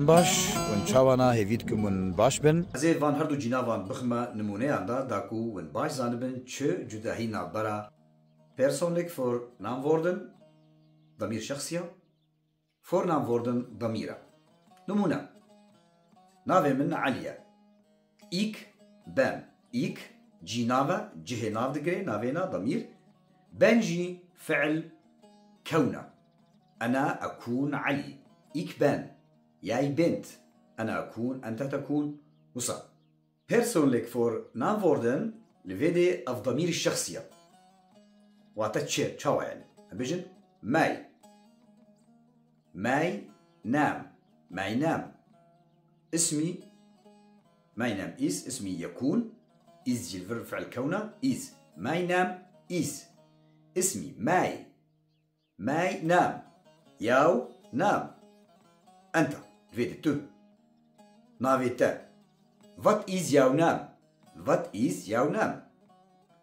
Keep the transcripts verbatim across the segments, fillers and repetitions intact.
Baş, hûn çawa ne? Hêvî dikim hûn baş bin. Ez ê van her du cînavan bixime nimûneyan de, da ku hûn baş zanibin çi cudahî navbera personlik fornaamwoorden, damîr şexsiya, fornaamwoorden, damîra. Nimûne, navê min Elî ye. Ik ben. Ik cînav e, cihê nav digire, navê ne, damîr. Ben jî fiil kewna. Ena ekûn Elî. Ik ben. Yay bent. Ena ekûn, ente tekûn. Wisa. Personlik fornaamwoorden li vê dê ev damîrî şexsî ye. Wate çi? Çawa yani? Em bêjin, mey. Mey nem. Mey nem. Ismî, mey nem is, ismî yekûn. Is jî li vir fiil kewna, is. Mey nem is. Ismî mey. Mey nem. Yaw nem. Enta, vê de tu. Navê te. Wat is yaw nem. Wat is yaw nem.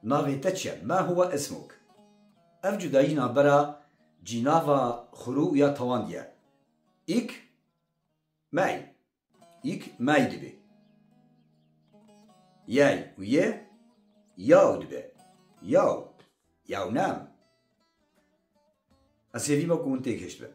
Navê te çi ye? Ma huwa ismuk? Ev cudayî navbera cînava xurû ya tewandî ye. Ik mey. Ik mey dibe. Yey û ye yaw dibe. Yaw. Yaw nem. Ez hêvî me ku hûn têgihişt bin.